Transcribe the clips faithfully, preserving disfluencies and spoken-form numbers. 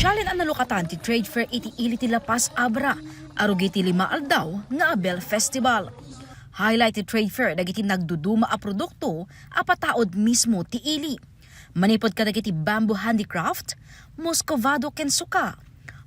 Sialen a nalukatan ti trade fair iti ili ti La Paz Abra, a rugi ti lima aldaw nga Abel Festival. Highlight ti trade fair dagiti nagduduma a produkto a pataud mismo ti ili. Manipud kadagiti bamboo handicraft, muscovado ken suka,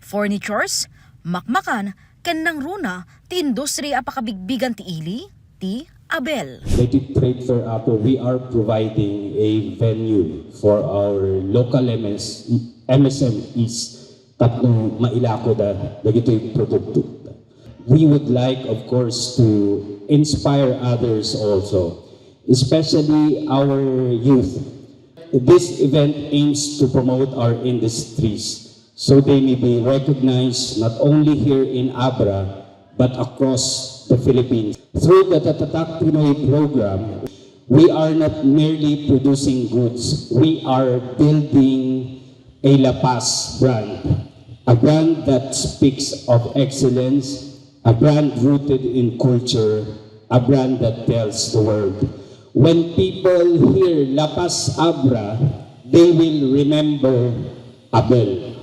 furnitures, makmakan, ken nangruna ti industria a pakabigbigan ti ili, ti Abel. Daytoy trade fair, Apo, we are providing a venue for our local M S, M S M Es tapno mailako da dagitoy produkto. We would like, of course, to inspire others also, especially our youth. This event aims to promote our industries so they may be recognized not only here in Abra but across the Philippines. Through the Tatatak Pinoy program, we are not merely producing goods, we are building a La Paz brand, a brand that speaks of excellence, a brand rooted in culture, a brand that tells the world. When people hear La Paz Abra, they will remember Abel.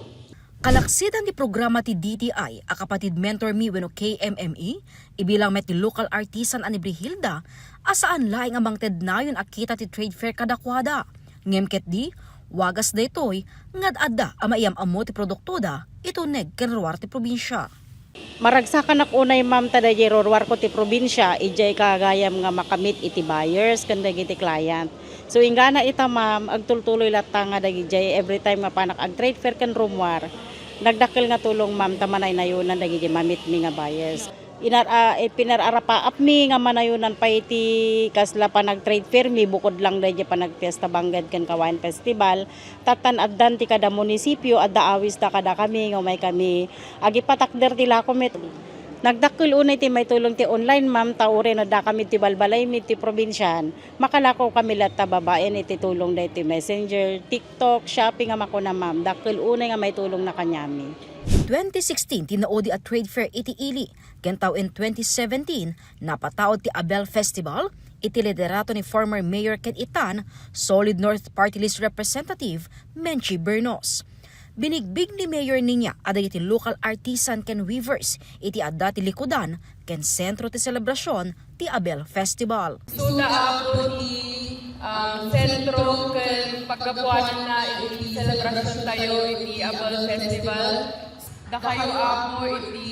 Kalaksidan ti programa ti D T I a Kapatid Mentor Me wenno K M M E, ibilang met ti local artisan a ni Brihilda a saan laeng a mangted nayon a kita ti trade fair kadakuada. Ngem ketdi, wagas daytoy nga ad-adda a maiyam-ammo ti produktoda iti uneg ken ruar ti probinsia. Maragsakanak unay, ma'am, ta daydiay ruruarko ti probinsia, idiay gagayam nga makamit iti buyers ken dagiti client. So, inggana ita, ma'am, agtultuloy latta nga dagidiay every time nga panak ag-trade fair ken rummuar, nagdakkel nga tulong, ma'am, ta manaynayonan dagiti mamit mi nga buyers. Inar-, ah, eh, pinararapaap mi nga manayonan pay iti kasla panag-trade fair mi bukod lang daydiay panagpiesta Bangged ken Kawayan Festival. Tattan addan ti kada munisipio, adda awisda kadakami nga umay kami agipatakder ti lako mi. Nagdakkel unay ti maitulong ti online, ma'am, ta uray no dakami ti balbalaymi ti probinsian, makalako kami latta babaen iti tulong daytoy Messenger, TikTok, Shopee nga makuna, ma'am. Dakkel unay nga maitulongna kaniami. Twenty sixteen ti naudi a trade fair iti ili, ken tawen twenty seventeen, napataud ti Abel Festival iti liderato ni former Mayor ken itan Solid North Party List Representative Menchie Bernos. Binigbig ni Mayor Niña a dagiti local artisan ken weavers iti adda ti likudan ken sentro ti selebrasion ti Abel Festival. Isuda, Apo, ti, um, sentro ken paggapuananna iti selebrasion tayo iti Abel Festival. Dakayo, Apo, iti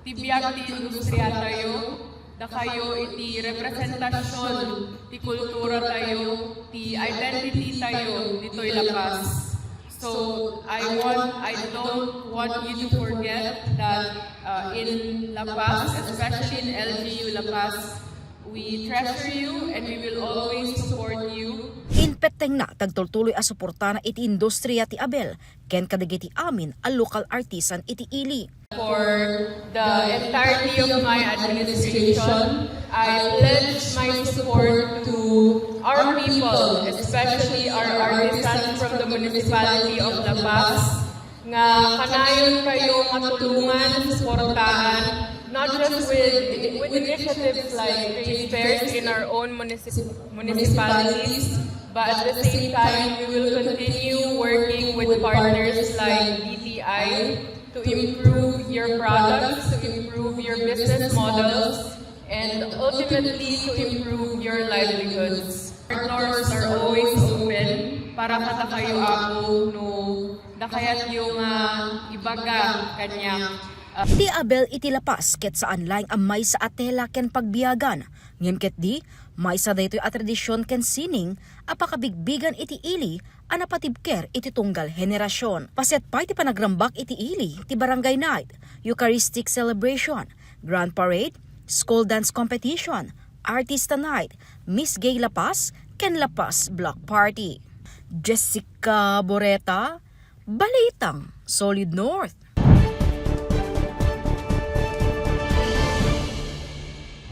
ti biag ti industriatayo, dakayo iti representasion ti kulturatayo, ti identitytayo ditoy La Paz. So, I want, I don't want you to forget that, uh, in La Paz, especially in L G U La Paz, we treasure you and we will always support you. Impettengna ti agtultuloy a suportana iti industria ti Abel ken kadagiti amin a local artisan iti ili. For the entirety of my administration, I pledge my support to our people, especially our artisans from the municipality of La Paz, nga kanayon kayo nga tulungan, suportaan, not just with, with initiatives like trade fairs in our own municip-, municipalities, but at the same time, we will continue working with partners like D T I to improve your products, to improve your business models, and ultimately to improve your livelihoods. Our doors are always open para kadakayo, Apo, no dakayatyo nga ibaga kaniak. Ti Abel iti La Paz ket saan laeng a maysa a tela ken pagbiagan, ngem ketdi, maysa daytoy a tradision ken sining a pakabigbigan iti ili a napatibker iti tunggal henerasion. Pasiat pay ti panagrambak iti ili ti barangay night, Eucharistic celebration, grand parade, school dance competition, artista night, Miss Gay La Paz, ken La Paz Block Party. Jessica Boreta, Balitang Solid North.